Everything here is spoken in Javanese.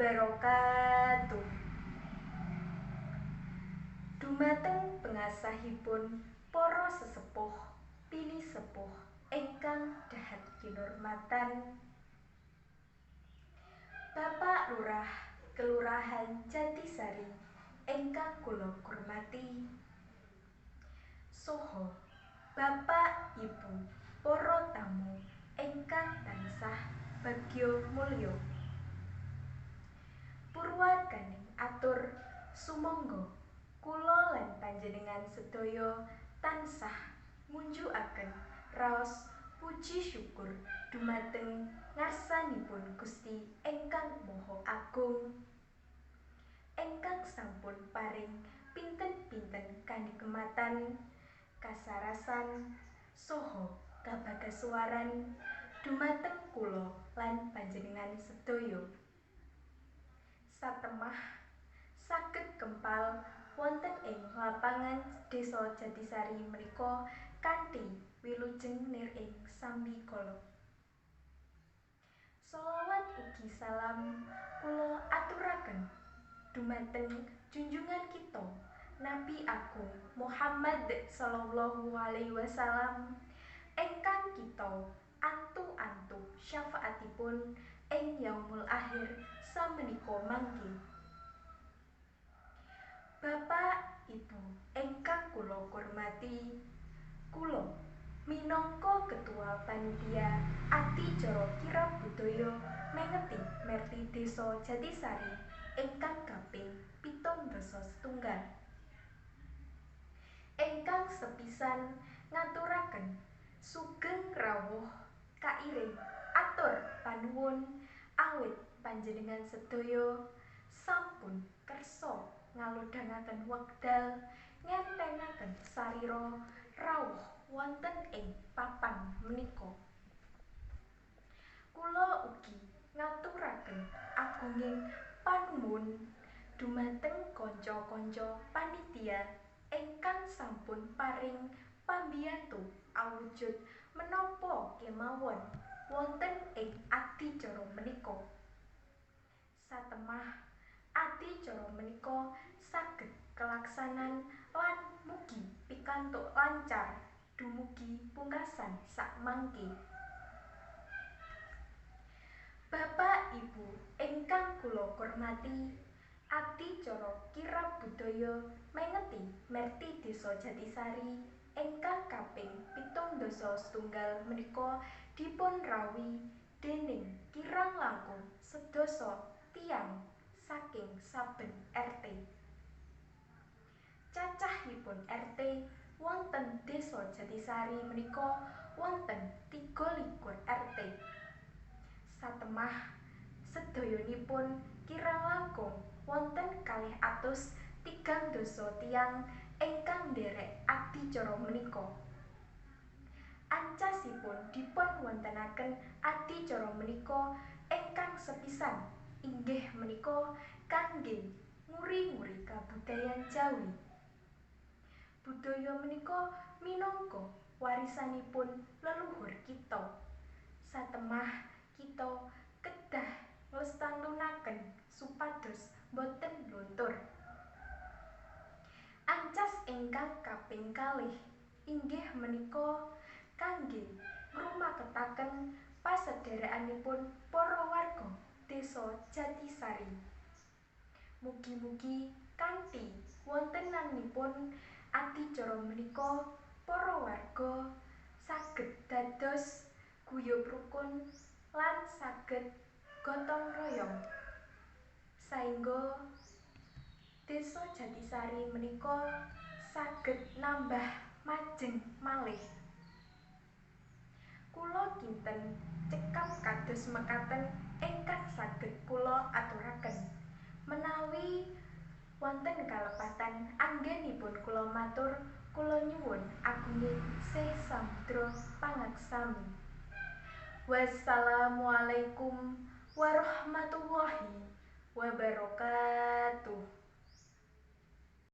wabarakatuh. Dumateng pengasahipun para sesepuh pinisepuh ingkang dahat kinurmatan, Bapak Lurah Kelurahan Jatisari ingkang kula hormati, saha Bapak Ibu para tamu ingkang tansah bagya mulya. Purwaganing atur sumangga kula lan panjenengan sedaya tansah ngunjukaken raos puji syukur dumateng ngarsanipun Gusti ingkang Maha Agung, ingkang sampun paring pinten-pinten kanikmatan, kasarasan, saha kabagaswaran dumateng kula lan panjenengan sedaya. Satemah saged kempal wonten ing lapangan Desa Jatisari menika kanthi wilujeng nir ing sambikala. Sholawat ugi salam kula aturaken dumateng junjungan kita Nabi Agung Muhammad sallallahu alaihi wasallam ingkang kita antu-antu syafaatipun ing yaumul akhir samenika mangke. Bapak Ibu ingkang kula hormati, kula minangka ketua panitia adicara kirab budaya mengeti merti Desa Jatisari ingkang kaping 79 ingkang sepisan ngaturaken sugeng rawuh kairing atur panuwun awit panjenengan sedaya sampun kersa ngalodhangaken wekdal ngentengaken sarira rawuh wonten ing papan menika. Kula ugi ngaturaken agunging panuwun dumateng kanca-kanca panitia ingkang sampun paring pambiyantu awujud menapa kemawon wonten ing adicara menika. Satemah adicara menika saged kelaksanan lan mugi pikantuk lancar dumugi pungkasan sakmangke. Bapak Ibu ingkang kula hormati, adicara kirab budaya mengeti merti Desa Jatisari ingkang kaping 79 menika dipun rawuhi dening kirang langkung sedasa tiyang saking saben RT. Cacahipun RT wonten Desa Jatisari menika wonten 23 RT. Satemah sedayanipun kirang langkung wonten 230 tiyang ingkang nderek adicara menika. Ancasipun dipun wontenaken adicara menika ingkang sepisan inggih menika kangge nguri-nguri kabudayan Jawi. Budaya menika minangka warisanipun leluhur kita. Satemah kita kedah nglestantunaken supados boten luntur. Ancas ingkang kaping kalih inggih menika kangge ngrumaketaken pasederekanipun para warga Desa Jatisari. Mugi-mugi kanthi wontenanipun adicara menika para warga saged dados guyub rukun lan saged gotong royong saengga Desa Jatisari menika saged nambah majeng malih. Kula kinten cekap kados mekaten ingkang saged kula aturaken. Menawi wonten kalepatan anggenipun kula matur, kula nyuwun agunging Sih Samudra Pangaksami. Wassalamualaikum warahmatullahi wabarakatuh.